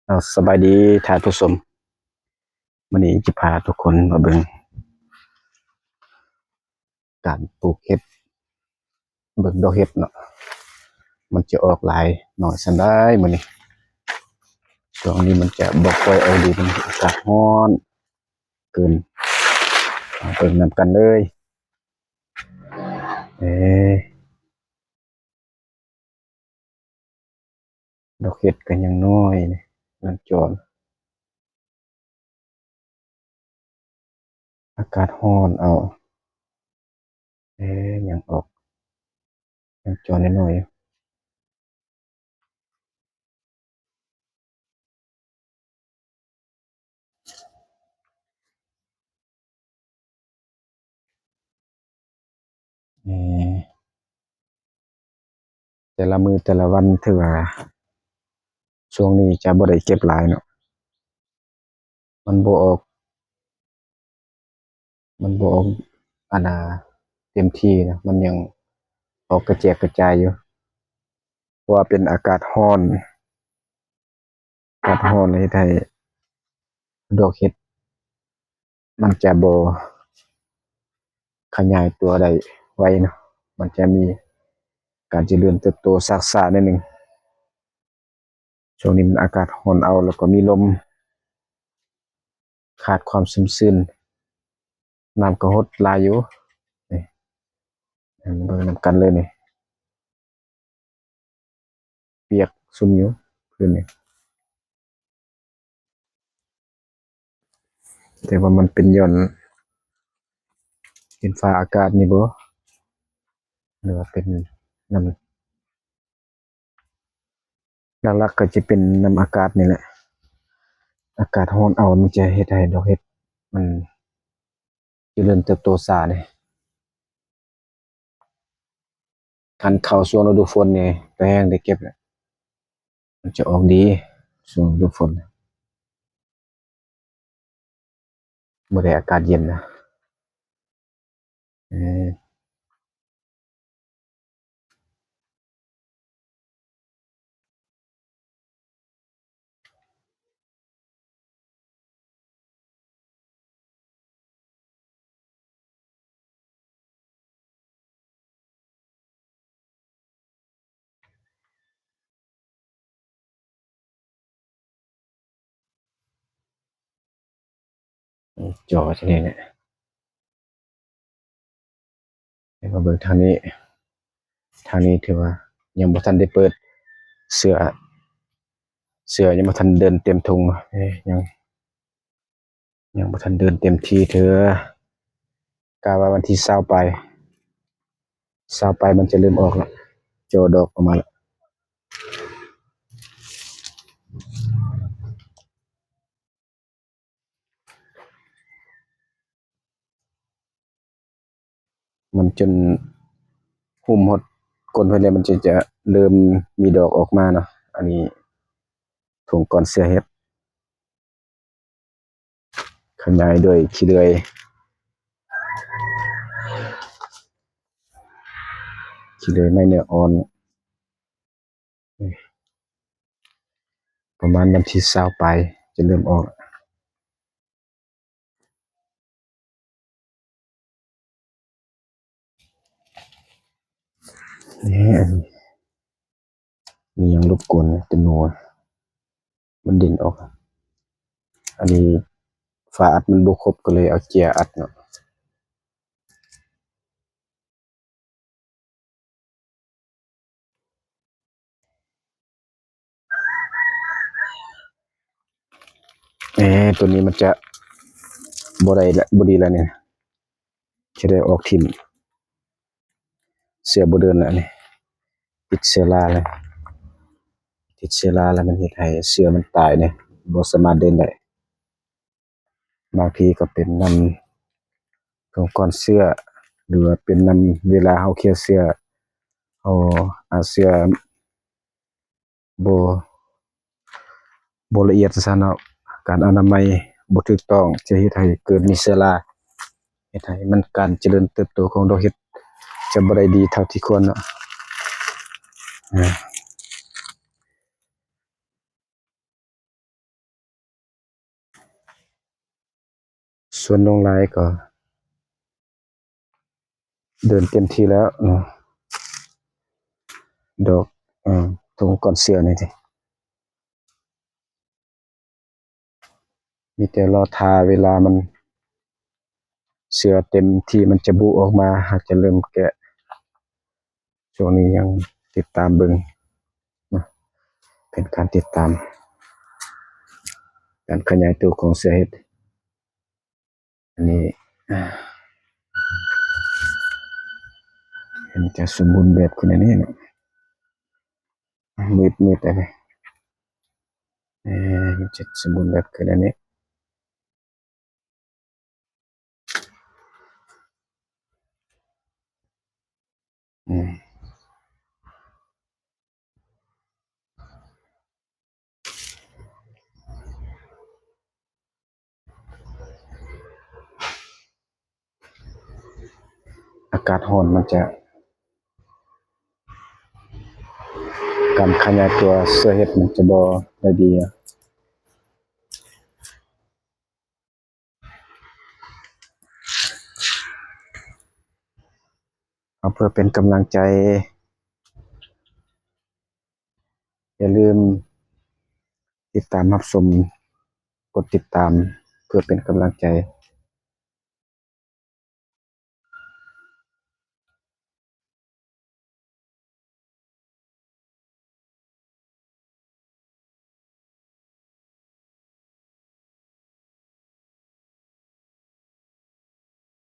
ເອົາ ສະບາຍດີທ່ານຜູ້ຊົມ, ມື້ນີ້ຈະພາທຸກຄົນມາເບິ່ງການປູກເຫັດ, ເບິ່ງດອກເຫັດເນາະ, ມັນຈະອອກຫຼາຍໜ້ອຍສ່ຳໃດມື້ນີ້. ຊ່ວງນີ້ມັນຈະບໍ່ຄ່ອຍອອກດີ, ມັນອາກາດຮ້ອນເກີນ. ມາເບິ່ງນຳກັນເລີຍ. ເອີ ດອກເຫັດກໍຍັງນ້ອຍນີ້ ລັນຈອນ. ອາກາດຮ້ອນເອົາ. ເອີ ຍັງອອກ ຍັງຈອນນ້ອຍໆຢູ່. ເອີ ແຕ່ລະມື້ແຕ່ລະວັນ ຖືວ່າຊ່ວງນີ້ຈະບໍ່ໄດ້ເກັບຫຼາຍເນາະ, ມັນບໍ່ອອກ ມັນບໍ່ອອກ ອັນນ່າ ເຕັມທີ່ນະ, ມັນຍັງອອກກະແຈກກະຈາຍຢູ່ ເພາະວ່າເປັນອາກາດຮ້ອນ. ອາກາດຮ້ອນເຮັດໃຫ້ດອກເຫັດມັນຈະບໍ່ຂະຫຍາຍຕົວໄດ້ໄວເນາະ, ມັນຈະມີການຈະເລີນເຕີບໂຕຊ້າໆໜ້ອຍໜຶ່ງ. ຊ່ວງນີ້ມັນອາກາດຮ້ອນເອົາ ແລ້ວກໍມີລົມ, ຂາດຄວາມຊຸ່ມຊື່ນ, ນ້ຳກໍຫົດຫຼາຍຢູ່. ນີ້ ເບິ່ງນຳກັນເລີຍນີ້. ປຽກຊຸ່ມຢູ່ພື້ນນີ້, ແຕ່ວ່າມັນເປັນຍ້ອນດິນຟ້າອາກາດນີ້ບໍ ຫຼືວ່າເປັນນຳ, ຫຼັກໆກໍຈະເປັນນຳອາກາດນີ້ແຫຼະ. ອາກາດຮ້ອນເອົາ ມັນຈະເຮັດໃຫ້ດອກເຫັດມັນຈະເລີນເຕີບໂຕຊ້າເດ້. ຄັນເຂົ້າຊ່ວງລະດູຝົນນີ້ ແຕ່ແຮງໄດ້ເກັບແຫຼະ, ມັນຈະອອກດີຊ່ວງລະດູຝົນ ເມື່ອໃດອາກາດເຢັນນະ. ເອີ ຈໍຊະນີ້ແຫຼະ. ໃຫ້ມາເບິ່ງທາງນີ້, ທາງນີ້ຖືວ່າຍັງບໍ່ທັນໄດ້ເປີດ, ເສືອ, ເສືອຍັງບໍ່ທັນເດີນເຕັມທຸງ, ເອີ ຍັງ, ຍັງບໍ່ທັນເດີນເຕັມທີ່ເທື່ອ. ກະວ່າວັນທີຊາວປາຍ, ຊາວປາຍມັນຈະເລີ່ມອອກລະ, ຈໍດອກອອກມາລະ. ມັນຈົນຫຸ້ມຮອດກົ້ນເພິ່ນແລ້ວ ມັນຈະ, ຈະເລີ່ມມີດອກອອກມາເນາະ. ອັນນີ້ຖົງກ່ອນເຊື້ອເຫັດ ຂະຫຍາຍດ້ວຍຂີ້ເລື່ອຍ, ຂີ້ເລື່ອຍໄມ້ເນື້ອອ່ອນ. ປະມານວັນທີຊາວປາຍຈະເລີ່ມອອກ. ນີ້ ອັນນີ້ມີຫຍັງລົບກວນແດ່? ຕົວໜູມັນເດັ່ນອອກ. ອັນນີ້ຝາອັດມັນບໍ່ຄົບ ກໍເລີຍເອົາເຈ້ຍອັດເນາະ. ເອີ ຕົວນີ້ມັນຈະບໍ່ໄດ້ລະ, ບໍ່ດີລະນີ້, ຈະໄດ້ອອກຖິ້ມ. ເຊື້ອບໍ່ເດີນລະນີ້, ຕິດເຊື້ອລາລະ, ຕິດເຊື້ອລາລະ ມັນເຮັດໃຫ້ເຊື້ອມັນຕາຍເດ້, ບໍ່ສາມາດເດີນໄດ້. ບາງທີກໍເປັນນຳຖົງກ່ອນເຊື້ອ ຫຼືວ່າເປັນນຳເວລາເຮົາເຄຍເຊື້ອ, ເຮົາອາດເຊື້ອບໍ່, ບໍ່ລະອຽດຊັ້ນເນາະ, ການອະນາໄມບໍ່ຖືກຕ້ອງ ຈະເຮັດໃຫ້ເກີດມີເຊື້ອລາ, ເຮັດໃຫ້ມັນ, ການຈະເລີນເຕີບໂຕຂອງດອກເຫັດຈະບໍ່ໄດ້ດີເທົ່າທີ່ຄວນເນາະ. ສ່ວນນ້ອງລາຍກໍເດີນເຕັມທີ່ແລ້ວເນາະ ດອກ ເອີ ທຸງກ່ອນເສື້ອນີ້ຕິ ມີແຕ່ລໍຖ້າເວລາມັນ ເສື້ອເຕັມທີ່ ມັນຈະບຸອອກມາ ເຮົາຈະເລີ່ມແກະ. ຊ່ວງນີ້ຍັງຕິດຕາມເບິ່ງເນາະ ເປັນການຕິດຕາມການຂະຫຍາຍໂຕຂອງເສື້ອເຫັດ. ອັນນີ້ ອາ ມັນຈະສົມບູນແບບຂຶ້ນອັນນີ້ເນາະ ມືດໆ ອັນນີ້ ເອີ ມັນຈະສົມບູນແບບຂຶ້ນອັນນີ້. ອືມ ອາກາດຮ້ອນມັນຈະ ການຂະຫຍາຍຕົວເຊື້ອເຫັດມັນຈະບໍ່ໄດ້ດີ. ເອົາເພື່ອເປັນກຳລັງໃຈ ຢ່າລືມຕິດຕາມຮັບຊົມ ກົດຕິດຕາມເພື່ອເປັນກຳລັງໃຈ